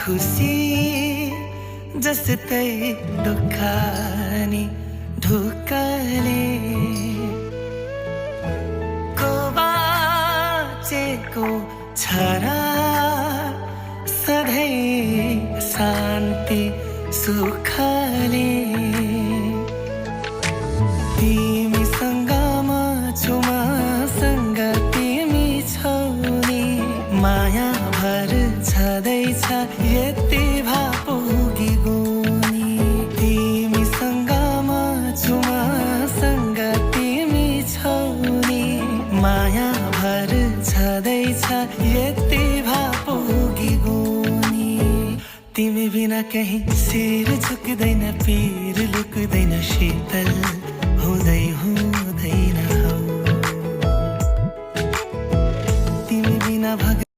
खुसी जस्तै दुःख नि ढुक्कले को बाँचेको छ र सधैँ शान्ति सुखले तिमीसँग म छु मसँग तिमी छौ नि माया भर छँदैछ यति भा पुगेको नि तिमीसँग म छु मसँग तिमी छौ नि माया भर छँदैछ यति भा पुगेको नि तिमी बिना कहीं सिर झुक्दैन पीर लुक्दैन शीतल